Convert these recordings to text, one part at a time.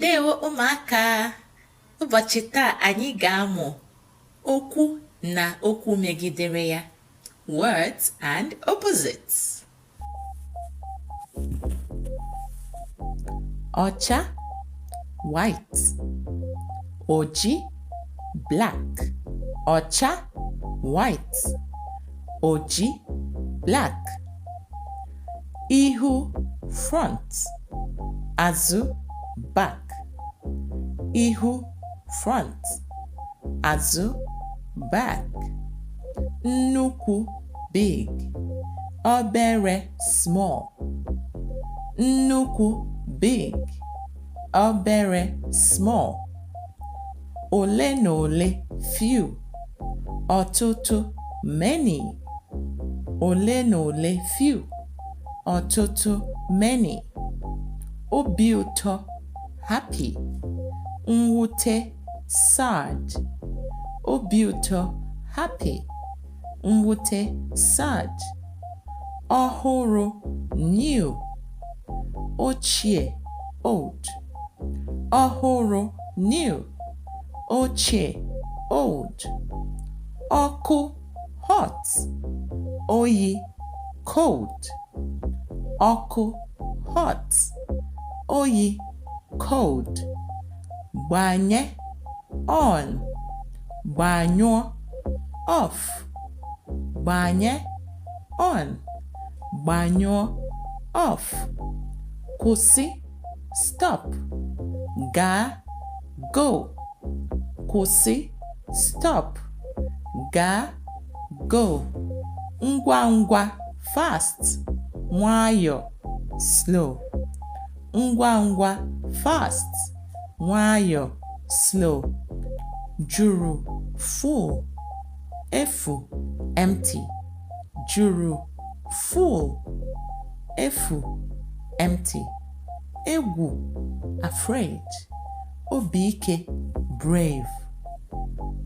Ndewo ụmụaka! Ụbọchị taa anyị ga-amụ okwu na okwu megidere ya. Words and opposites. Ọcha white, oji black, ọcha white, oji black. Ihu front, azụ back, ihu front, azụ back. Nnukwu big, obere small, nnukwu big, obere small. Ole na ole few, ọtụtụ many, ole na ole few, ọtụtụ many. Obi ụtọ happy, mwute sad, obi ụtọ happy, mwute sad. Ọhụrụ new, ochie old, ọhụrụ new, ochie old. Ọkụ hot, oyi cold, ọkụ hot, oyi cold. Gbanye on, gbanyụọ off, gbanye on, gbanyụọ off. Kwụsị stop, gaa go, kwụsị stop, gaa go. Ngwa ngwa fast, nwayọọ slow, ngwa ngwa fast, nwayọọ slow. Juru full, efu empty, juru full, efu empty. Egwu afraid, obi ike brave,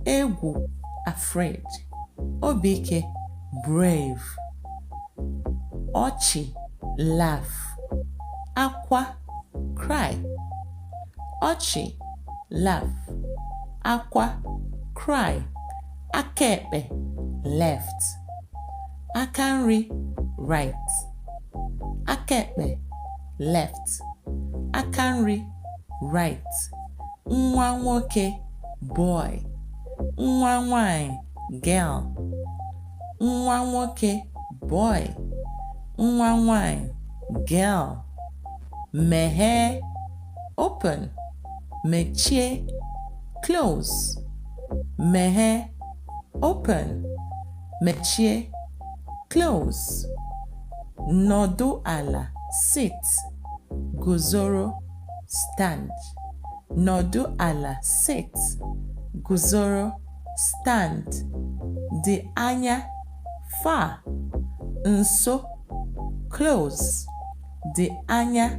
egwu afraid, obi ike brave. Ọchị laugh, akwa cry, ọchị laugh, akwa cry. Aka ekpe left, aka nri right, aka ekpe left, aka nri right. Nwa nwoke boy, nwa nwanyị girl, nwa nwoke boy, nwa nwanyị girl. Meghee open, mechie close, meghee open, mechie close. Nọdụ ala sit, guzoro stand, nọdụ ala sit, guzoro stand. Dị anya far, nso close, dị anya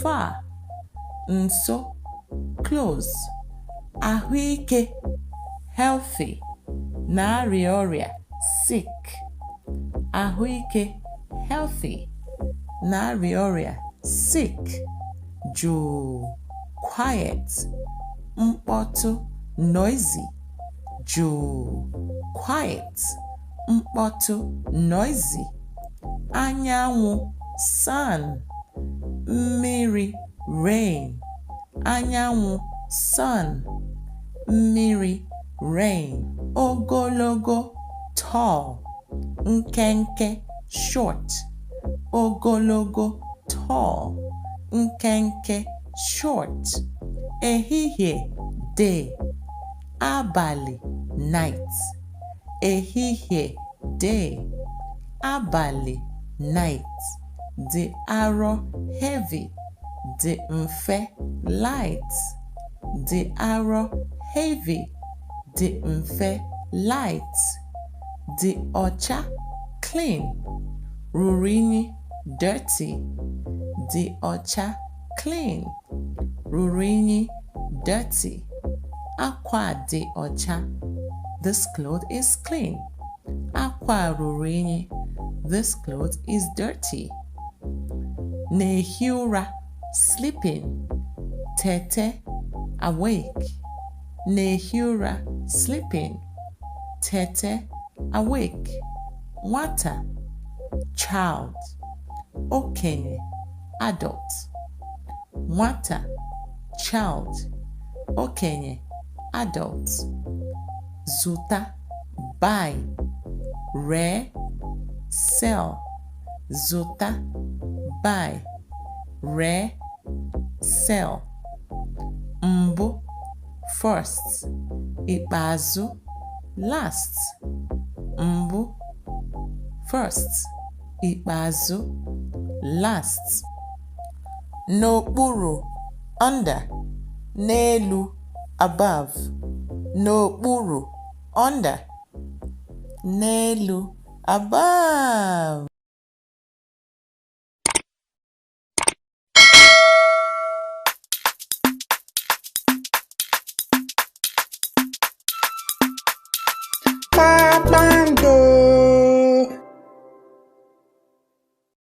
far, nso close. Ahụike healthy, na-arịa ọrịa sick, ahụike healthy, na-arịa ọrịa sick. Jụụ quiet, mkpọtụ noisy, jụụ quiet, mkpọtụ noisy. Anyanwụ sun, mmiri rain, anyanwụ sun, mmiri rain. Ogologo tall, nkenke short, ogologo tall, nkenke short. Ehihie day, abalị night, ehihie day, abalị night. Dị arọ heavy, dị mfe light, dị arọ heavy, dị mfe light. Dị ọcha clean, ruru unyi dirty, dị ọcha clean, ruru unyi dirty. Akwa a dị ọcha. This cloth is clean. Akwa a ruru unyi. This cloth is dirty. Na-ehi ụra sleeping, Tete, awake. Na-ehi ụra, sleeping. Tete, awake. Nwata, child. Okenye, adult. Nwata, child. Okenye, adult. Zụta, buy. Ree, sell. Zụta, buy. Ree, sell. Mbụ, first. Ikpeazụ, last. Mbụ, first. Ikpeazụ, last. N'okpuru, under. N'elu, above. N'okpuru, under. N'elu, above.